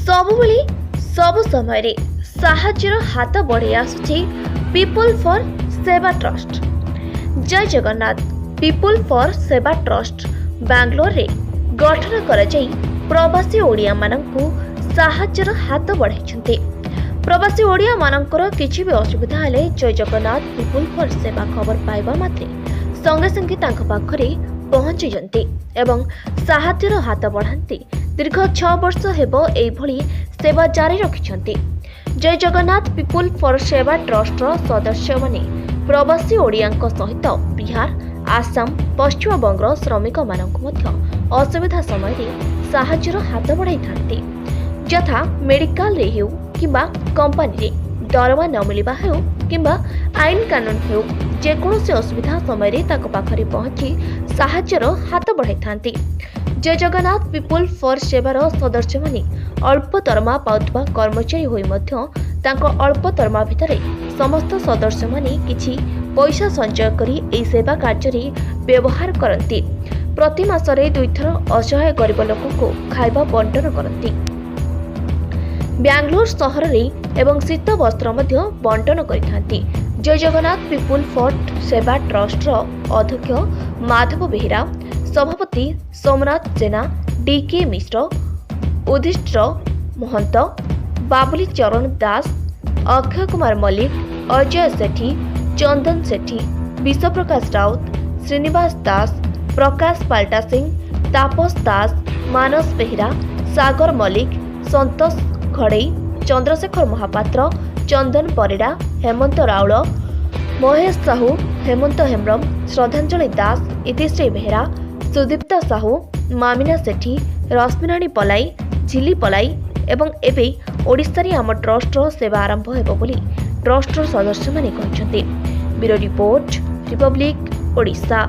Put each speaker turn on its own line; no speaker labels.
ସବୁବେଳେ ସବୁ ସମୟରେ ସାହାଯ୍ୟର ହାତ ବଢ଼େଇ ଆସୁଛି people for Seva trust. Jai Jagannath people for Seva trust ବାଙ୍ଗାଲୋରରେ ଗଠନ କରାଯାଇ ପ୍ରବାସୀ ଓଡ଼ିଆମାନଙ୍କୁ ସାହାଯ୍ୟର ହାତ ବଢ଼ାଇଛନ୍ତି। ପ୍ରବାସୀ ଓଡ଼ିଆମାନଙ୍କର କିଛି ବି ଅସୁବିଧା ହେଲେ ଜୟ ଜଗନ୍ନାଥ ପିପୁଲ୍ ଫର୍ ସେବା ଖବର ପାଇବା ମାତ୍ରେ ସଙ୍ଗେ ସଙ୍ଗେ ତାଙ୍କ ପାଖରେ ପହଞ୍ଚିଯାନ୍ତି ଏବଂ ସାହାଯ୍ୟର ହାତ ବଢ଼ାନ୍ତି। ଦୀର୍ଘ 6 ବର୍ଷ ହେବ ଏଇଭଳି ସେବା ଜାରି ରଖିଛନ୍ତି। ଜୟ ଜଗନ୍ନାଥ ପିପୁଲ୍ ଫର୍ ସେବା ଟ୍ରଷ୍ଟର ସଦସ୍ୟମାନେ ପ୍ରବାସୀ ଓଡ଼ିଆଙ୍କ ସହିତ ବିହାର, ଆସାମ, ପଶ୍ଚିମବଙ୍ଗର ଶ୍ରମିକମାନଙ୍କୁ ମଧ୍ୟ ଅସୁବିଧା ସମୟରେ ସାହାଯ୍ୟର ହାତ ବଢ଼ାଇଥାନ୍ତି। ଯଥା ମେଡିକାଲରେ ହେଉ କିମ୍ବା କମ୍ପାନୀରେ ଦରମା ନ ମିଳିବା ହେଉ କିମ୍ବା ଆଇନ କାନୁନ ହେଉ, ଯେକୌଣସି ଅସୁବିଧା ସମୟରେ ତାଙ୍କ ପାଖରେ ପହଞ୍ଚି ସାହାଯ୍ୟର ହାତ ବଢ଼ାଇଥାନ୍ତି। ଜୟ ଜଗନ୍ନାଥ ପିପୁଲ୍ ଫର୍ ସେବାର ସଦସ୍ୟମାନେ ଅଳ୍ପ ଦରମା ପାଉଥିବା କର୍ମଚାରୀ ହୋଇ ମଧ୍ୟ ତାଙ୍କ ଅଳ୍ପ ଦରମା ଭିତରେ ସମସ୍ତ ସଦସ୍ୟମାନେ କିଛି ପଇସା ସଞ୍ଚୟ କରି ଏହି ସେବା କାର୍ଯ୍ୟରେ ବ୍ୟବହାର କରନ୍ତି। ପ୍ରତି ମାସରେ ଦୁଇଥର ଅସହାୟ ଗରିବ ଲୋକଙ୍କୁ ଖାଇବା ବଣ୍ଟନ କରନ୍ତି ବାଙ୍ଗାଲୋର ସହରରେ ଏବଂ ଶୀତ ବସ୍ତ୍ର ମଧ୍ୟ ବଣ୍ଟନ କରିଥାନ୍ତି। ଜୟ ଜଗନ୍ନାଥ ପିପୁଲ୍ ଫର୍ ସେବା ଟ୍ରଷ୍ଟର ଅଧ୍ୟକ୍ଷ ମାଧବ ବେହେରା, ସଭାପତି ସୋମନାଥ ଜେନା, ଡିକେ ମିଶ୍ର, ଉଦିଷ୍ଠର ମହନ୍ତ, ବାବୁଲି ଚରଣ ଦାସ, ଅକ୍ଷୟ କୁମାର ମଲ୍ଲିକ, ଅଜୟ ସେଠୀ, ଚନ୍ଦନ ସେଠୀ, ବିଶ୍ୱପ୍ରକାଶ ରାଉତ, ଶ୍ରୀନିବାସ ଦାସ, ପ୍ରକାଶ ପାଲ୍ଟା ସିଂ, ତାପସ ଦାସ, ମାନସ ବେହେରା, ସାଗର ମଲ୍ଲିକ, ସନ୍ତୋଷ ଘଡ଼େଇ, ଚନ୍ଦ୍ରଶେଖର ମହାପାତ୍ର, ଚନ୍ଦନ ପରିଡ଼ା, ହେମନ୍ତ ରାଉଳ, ମହେଶ ସାହୁ, ହେମନ୍ତ ହେମ୍ବ୍ରମ, ଶ୍ରଦ୍ଧାଞ୍ଜଳି ଦାସ, ଇତିଶ୍ରୀ ବେହେରା, ସୁଦୀପ୍ତା ସାହୁ, ମାମିନା ସେଠୀ, ରଶ୍ମିରାଣୀ ପଲାଇ, ଝିଲି ପଲାଇ ଏବଂ ଏବେ ଓଡ଼ିଶାରେ ଆମ ଟ୍ରଷ୍ଟର ସେବା ଆରମ୍ଭ ହେବ ବୋଲି ଟ୍ରଷ୍ଟର ସଦସ୍ୟମାନେ କହିଛନ୍ତି। Bureau report, republic Odisha.